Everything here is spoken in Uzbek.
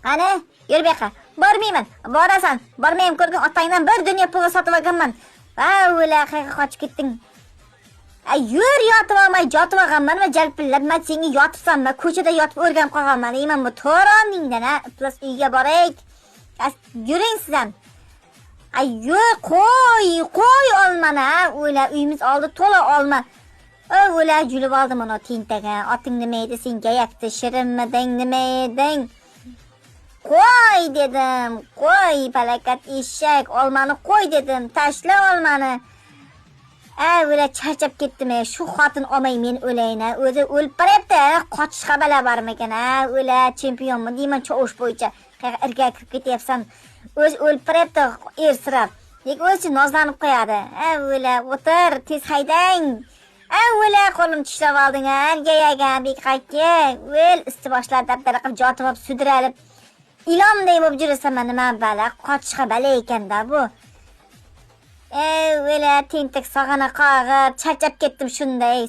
Qani, yur bu yoqqa. Bormayman. Borasan. Bormayman, ko'rgin, otangdan bir dunyo pulga sotib olganman. Va o'la, qayerga qochib ketding? Ay, yur, yotib olmay, yotib olganman va jalpillab man senga yotibsan, man ko'chada yotib o'rganib qolganman deyman, bu to'roningdan ha, iflos uyga boraylik. Yuring siz ham. Ay, yur, qo'y, qo'y olmani ha, o'la, uyimiz oldi to'la olma. O'la, julib oldim uni tentak ha. Oting nima edi sen, gayakti, shirinmiding, nima eding? Qo'y dedim, qo'y, palakat eshak, olmani qo'y dedim, tashla olmani. O'la, charchab ketdim, ey. Shu xotin olmay men o'layin, ha. O'zi o'lib boryapti, qochishga bala bormikan, ha? O'la, chempionmi deyman chovush bo'yicha. Qayerga irga kirib ketyapsan? O'zi o'lib boryapti, ersirab. Lekin o'zi nozlanib qo'yadi. Ha, o'la, o'tir, tez haydang. Ha, o'la, qo'lim tishlab olding, ha, gayagan bekqakka. O'l, usti boshlar dabdala qilib jotib olib sudralib. Ilonday bo'lib yurasan, nima bala, qochishga bala ekanda bu. Ey, o'la, tentak sog'ini qog'ib, charchab ketdim shunday.